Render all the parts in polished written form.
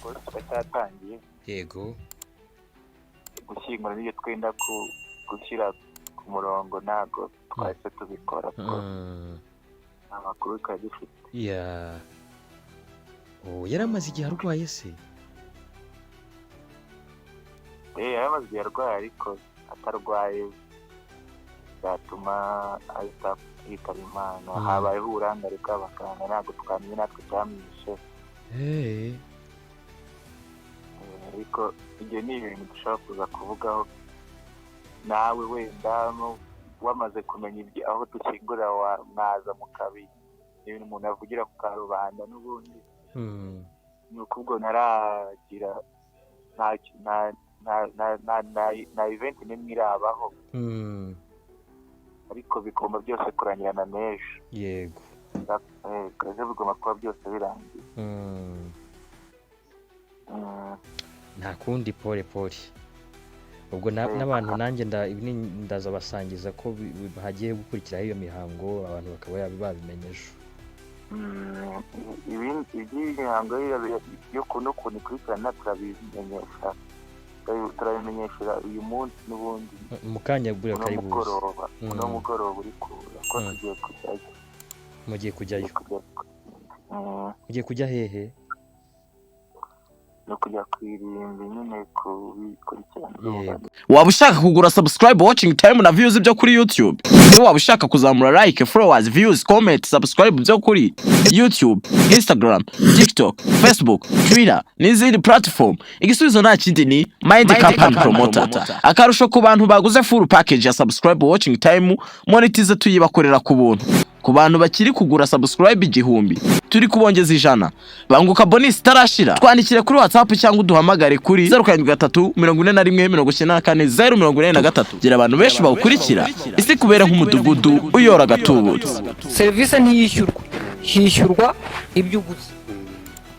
Rwose turacyatangiye. Yego. Gushyingura n'ibyo twenda gushyira ku murongo, ntabwo twahise tubikora kuko nta makuru twari dufite. Ya, oh, yari amaze igihe arwaye se? Yari amaze igihe arwaye, ariko atarwaye byatuma ahita yitaba Imana. Habayeho uburangare bw'abaganga, ntabwo twamenye natwe icyamwishe. Ariko ibyo ni ibintu dushobora kuza kuvugaho nawe wenda wamaze kumenya ibyo, aho dushyingura, mwaza mukabi. Ni ibintu umuntu avugira ku karubanda n'ubundi. Ni uko ubwo ntaragira nta event n'imwe irabaho, ariko bigomba byose kurangirana n'ejo. Ejo bigomba kuba byose birangiye. Nta kundi, pole pole. Ubwo n'abantu nanjye ibi ndaza basangiza ko hagiye gukurikiraho iyo mihango, abantu bakaba babimenye ejo. Iby'imihango yo n'ukuntu ikurikirana turabimenyesha uyu munsi n'ubundi. Mu kanya buriya Uno kari buze. mugoroba, uno mugoroba uri kuza ko tugiye kujyayo. Mugiye kujyayo? Tugiye kujya. Mugiye kujya hehe? No kujya ku irimbi nyine kubikurikirana. Yego. Waba ushaka kugura subscribe, watching time na views byo kuri YouTube? Ese waba ushaka kuzamura like, followers, views, comment, subscribe byo kuri YouTube, Instagram, TikTok, Facebook, Twitter n'izindi platform? Igisubizo nta kindi, ni Mind Company Promoter. Akarusho ku bantu baguze full package ya subscribe, watching time, monetize, tuyibakorera ku buntu. Ku bantu bakiri kugura subscribe 1000, turi kubongeza 100. Banguka, bonus itarashira. Twandikire kuri WhatsApp cyangwa uduhamagare kuri 0734194083. Gira abantu benshi bawukurikira, isi kubera nk'umudugudu uyora agatubutse. Serivisi ntiyishyurwa, hishyurwa ibyo uguze.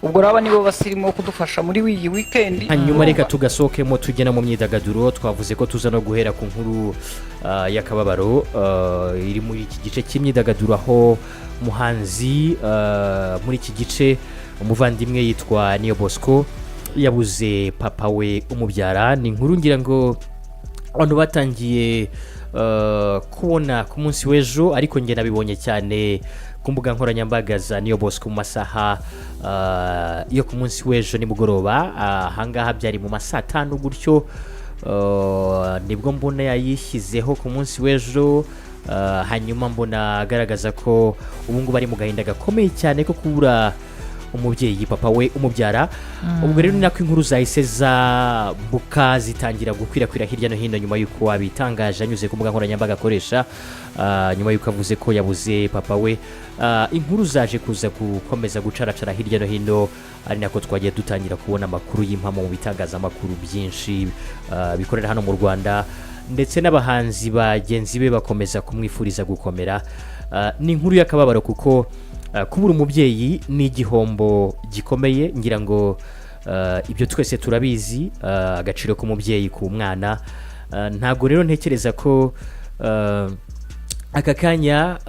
Ubwo rero aba nibo basirimo kudufasha muri iyi weekend. Hanyuma reka tugasohokemo tugena mu myidagaduro. Twavuze ko tuza no guhera ku nkuru y'akababaro iri muri iki gice cy'imyidagaduro, aho muhanzi muri iki gice, umuvandimwe yitwa Niyo Bosco, yabuze papa we umubyara. Ni inkuru ngira ngo abantu batangiye kubona ku munsi w'ejo, ariko njye nabibonye cyane ku mbuga nkoranyambaga za Niyo Bosco mu masaha yo ku munsi w'ejo nimugoroba. Ahangaha byari mu ma saa 5 gutyo, nibwo mbona yayishyizeho ku munsi w'ejo. Hanyuma mbona agaragaza ko ubu ngubu ari mu gahinda gakomeye cyane ko kubura umubyeyi, papa we umubyara. Ubwo rero ni nako inkuru zahise zambuka, zitangira gukwirakwira hirya no hino nyuma y'uko wabitangaje anyuze ku mbuga nkoranyambaga akoresha, nyuma y'uko avuze ko yabuze papa we. Inkuru zaje kuza gukomeza gucaracara hirya no hino, ari nako twagiye dutangira kubona amakuru y'impamo mu bitangazamakuru byinshi bikorera hano mu Rwanda, ndetse n'abahanzi bagenzi be bakomeza kumwifuriza gukomera. Ni inkuru y'akababaro kuko kubura umubyeyi ni igihombo gikomeye. Ngira ngo ibyo twese turabizi, agaciro k'umubyeyi ku mwana. Ntabwo rero ntekereza ko aka kanya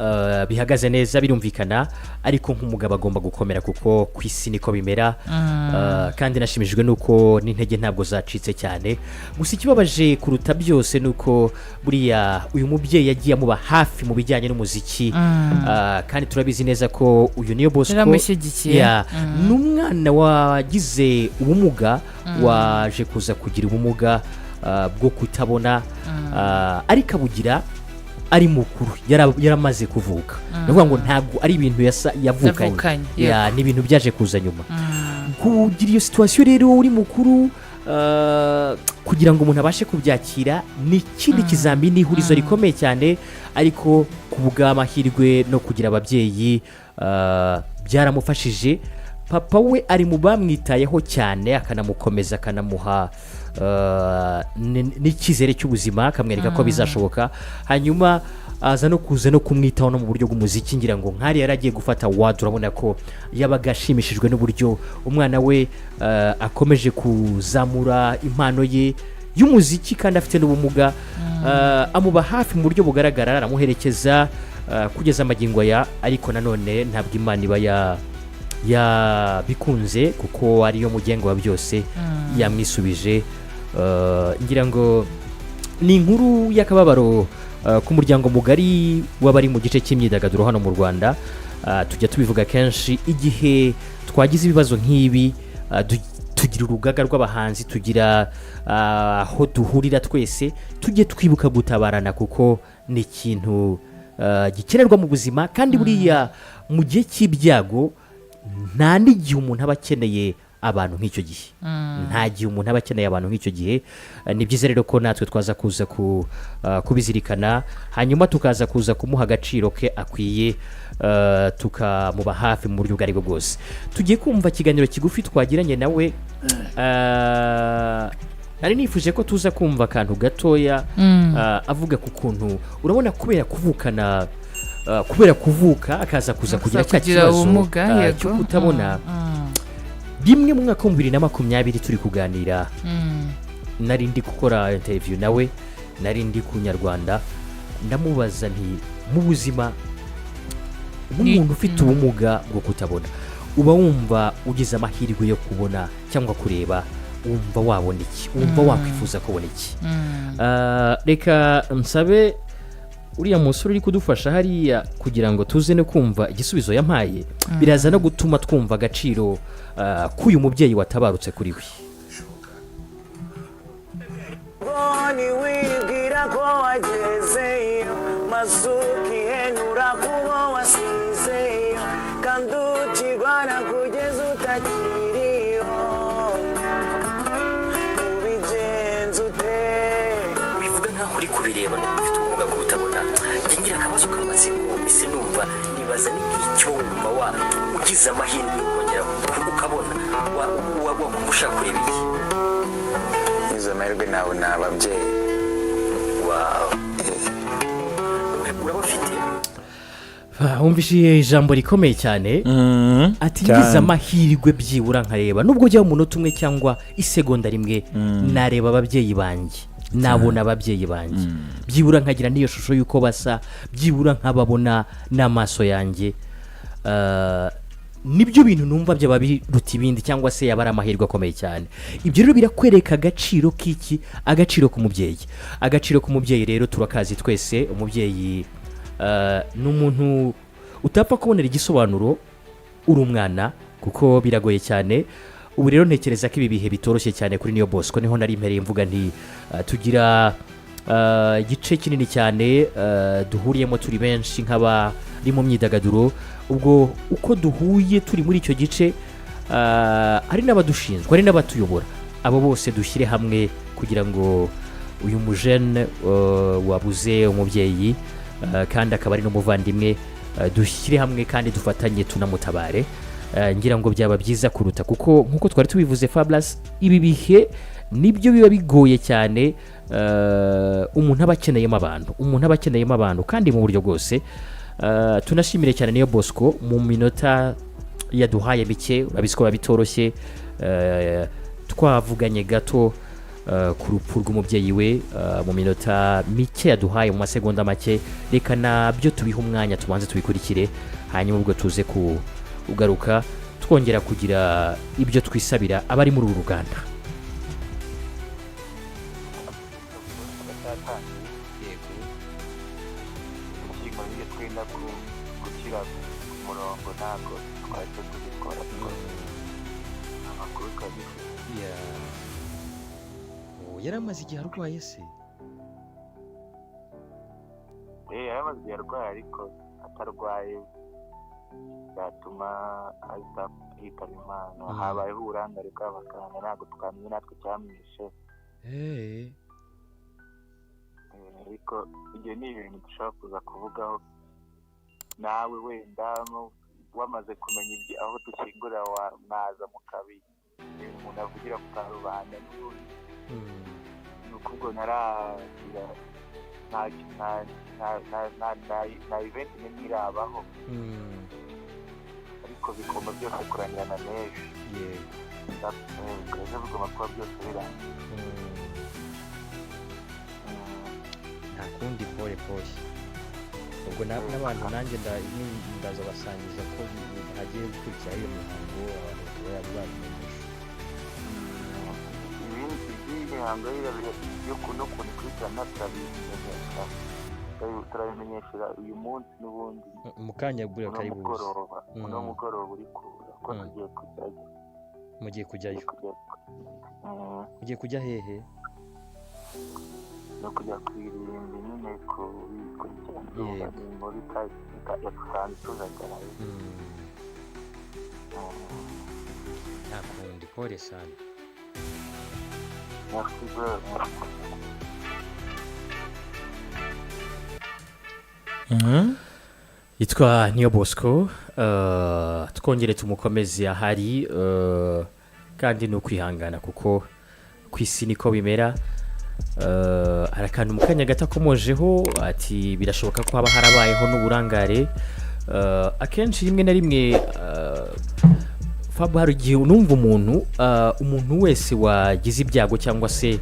bihagaze neza, birumvikana, ariko nk'umugabo agomba gukomera kuko ku isi niko bimera. Kandi nashimishijwe n'uko n'intege ntabwo zacitse cyane. Gusa ikibabaje kuruta byose ni uko buriya uyu mubyeyi yagiye amuba hafi mu bijyanye n'umuziki. Kandi turabizi neza ko uyu Niyo Bosco Yaramushyigikiye. Ya, ni umwana wagize ubumuga, waje kuza kugira ubumuga bwo kutabona, ariko abugira ari mukuru, yaramaze kuvuka. Ni ukuvuga ngo ntabwo ari ibintu yavukanye. Yavukanye. Ya, ni ibintu byaje kuza nyuma. Kugira iyo situation rero uri mukuru, kugira ngo umuntu abashe kubyakira ni ikindi kizamini, ihurizo rikomeye cyane. Ariko ku bw'amahirwe no kugira ababyeyi, byaramufashije. Papa we ari mu bamwitayeho cyane, akanamukomeza, akanamuha n'icyizere cy'ubuzima, akamwereka ko bizashoboka. Hanyuma aza no kuza no kumwitaho no mu buryo bw'umuziki. Ngira ngo nk'ari yari agiye gufata wadi, urabona ko yabaga ashimishijwe n'uburyo umwana we akomeje kuzamura impano ye y'umuziki kandi afite n'ubumuga. Amuba hafi mu buryo bugaragara, aramuherekeza kugeza amagingo aya. Ariko nanone ntabwo Imana iba ya Yabikunze kuko ariyo mugenga wa byose, yamwisubije. Ngira ngo ni inkuru y'akababaro ku muryango mugari w'abari mu gice cy'imyidagaduro hano mu Rwanda. Tujya tubivuga kenshi, igihe twagize ibibazo nk'ibi, tugira urugaga rw'abahanzi, tugira aho duhurira twese, tujye twibuka gutabarana kuko ni ikintu gikenerwa mu buzima. Kandi buriya mu gihe cy'ibyago nta n'igihe umuntu aba akeneye abantu nk'icyo gihe, nta gihe umuntu aba akeneye abantu nk'icyo gihe. Ni byiza rero ko natwe twaza kuza kubizirikana, hanyuma tukaza kuza kumuha agaciro ke akwiye, tukamuba hafi mu buryo ubwo aribwo bwose. Tugiye kumva ikiganiro kigufi twagiranye nawe. Nari nifuje ko tuza kumva akantu gatoya avuga ku kuntu urabona kubera kuvukana, kubera kuvuka akaza kuza kugira cya kugira kibazo ubumuga, yego. cyo kutabona. Rimwe mu mwaka wa 2020 turi kuganira, nari ndi gukora interview nawe, nari ndi ku Nyarwanda, ndamubaza nti: "Mu buzima nk'umuntu ufite ubumuga bwo kutabona, uba wumva ugize amahirwe yo kubona cyangwa kureba, wumva wabona iki? Wumva wakwifuza kubona iki?" Reka nsabe uriya musore uri kudufasha hariya kugira ngo tuze no kumva igisubizo yampaye. Biraza no gutuma twumva agaciro k'uyu mubyeyi watabarutse kuri we. Wibwira ko wagezeyo, maze ukihenura kubo wasizeyo, kandi ukirwana kugeza utakiriho, ubigenza ute? Bivuga nkaho uri kubireba n'umuntu ufite ubumuga bwo kutabona. Njye ngira akabazo k'amatsiko, ese numva nibaza ni nk'icyo wumva wa ugize amahirwe yo kongera ukabona, wakumva ushaka kureba iki? Ngize amahirwe nawe ni ababyeyi. Wawe urabafite? Wumvise ijambo rikomeye cyane, ati: "Ngize amahirwe byibura nkareba, nubwo byaba umunota umwe cyangwa isegonda rimwe, nareba ababyeyi banjye, nabona ababyeyi banjye, byibura nkagira n'iyo shusho y'uko basa, byibura nkababona n'amaso yanjye. Nibyo bintu numva byaba biruta ibindi, cyangwa se yaba ari amahirwe akomeye cyane." Ibyo rero birakwereka agaciro k'iki? Agaciro k'umubyeyi. Agaciro k'umubyeyi rero turakazi twese. Umubyeyi ni umuntu utapfa kubonera igisobanuro uri umwana, kuko biragoye cyane. Ubu rero ntekereza ko ibi bihe bitoroshye cyane kuri Niyo Bosco. Niho nari mpereye mvuga nti tugira igice kinini cyane duhuriyemo turi benshi nk'abari mu myidagaduro. Ubwo uko duhuye turi muri icyo gice, hari n'abadushinzwe, hari n'abatuyobora, abo bose dushyire hamwe kugira ngo uyu mujene wabuze umubyeyi, kandi akaba ari n'umuvandimwe, dushyire hamwe kandi dufatanye tunamutabare. Ngira ngo byaba byiza kuruta, kuko nk'uko twari tubivuze, Fabulas, ibi bihe nibyo biba bigoye cyane, umuntu aba akeneyemo abantu, umuntu aba akeneyemo abantu kandi mu buryo bwose. Tunashimire cyane Niyo Bosco mu minota yaduhaye mike. Urabizi ko biba bitoroshye. Twavuganye gato ku rupfu rw'umubyeyi we mu minota mike yaduhaye, mu masegonda make. Reka nabyo tubihe umwanya, tubanze tubikurikire, hanyuma ubwo tuze kugaruka twongera kugira ibyo twisabira abari muri uru ruganda. Baracyatangiye gushyingura ibyo twenda gushyira ku murongo, ntabwo twahita tubikora kuko amakuru twari dufite. Yari amaze igihe arwaye se? Yari amaze igihe arwaye, ariko atarwaye byatuma ahita yitaba Imana. Habayeho uburangare bw'abaganga, ntabwo twamenye natwe icyamwishe. Ariko ibyo ni ibintu dushobora kuza kuvugaho nawe wenda wamaze kumenya ibyo aho dushyingura, mwaza mukabi ibintu umuntu avugira ku karubanda n'ubundi. Ni uko ubwo ntaragira nta event n'imwe irabaho, ariko bigomba byose kurangirana n'ejo. Ejo bigomba kuba byose birangiye. Nta kundi, pole pole. Ubwo n'abantu nanjye ndaza basangiza ko hagiye gukurikiraho iyo mihango, abantu bakaba babimenyesha. Ibindi by'imihango yo no kuntu ikurikirana turabimenyesha uyu munsi n'ubundi. Mu kanya buriya Uno kari buze. mugoroba, uno mugoroba uri kuza ko tugiye kujyayo. Mugiye kujyayo? Kujya. Mugiye kujya hehe? No kujya ku irimbi nyine kubikurikirana. Ni inkuru yadusanze tuzagerayo. Nta kundi, pole sana. Merci bro. Yitwa Niyo Bosco, twongere tumukomeze ahari, kandi ni ukwihangana kuko ku isi niko bimera. Hari akantu mu kanya gato akomojeho, ati birashoboka ko haba harabayeho n'uburangare. Akenshi rimwe na rimwe, Fab, hari igihe unumva umuntu wese wagize ibyago cyangwa se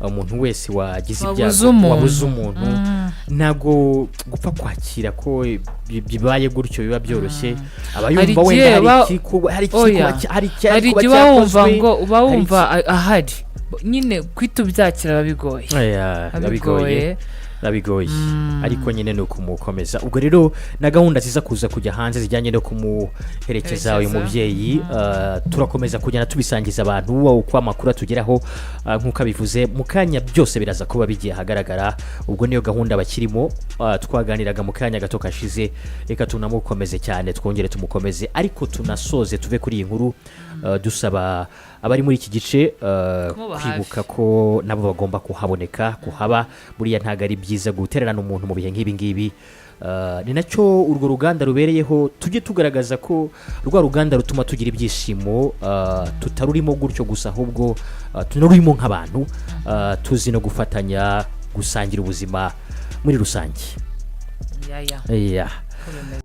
umuntu wese wagize Wabuze ibyago, umuntu. wabuze umuntu, ntabwo gupfa kwakira ko bibaye gutyo biba byoroshye. Aba Hari yumva wenda igihe hari hari Oya. hari icyari Hari kuba igihe uba wumva cyakozwe, ngo uba hari wumva ahari nyine kwita ubyakira biba bigoye. Oya, Biba biba bigoye. bigoye. Biba bigoye, ariko nyine ni ukumukomeza. Ubwo rero na gahunda ziza kuza kujya hanze zijyanye no kumuherekeza uyu Herekeza. mubyeyi, turakomeza kugenda tubisangiza abantu uko amakuru atugeraho, nk'uko abivuze mu kanya byose biraza kuba bigiye ahagaragara. Ubwo niyo gahunda bakirimo, twaganiraga mu kanya gato kashize. Reka tunamukomeze cyane, twongere tumukomeze, ariko tunasoze tuve kuri iyi nkuru, dusaba abari muri iki gice Kumuba hafi. kwibuka ko nabo bagomba kuhaboneka, kuhaba. Buriya ntabwo ari byiza gutererana umuntu mu bihe nk'ibi ngibi. Ni nacyo urwo ruganda rubereyeho, tujye tugaragaza ko rwa ruganda rutuma tugira ibyishimo, tutarurimo gutyo gusa, ahubwo tunarurimo nk'abantu, tuzi no gufatanya gusangira ubuzima muri rusange. Yaya. Yeah. Ko bimeze.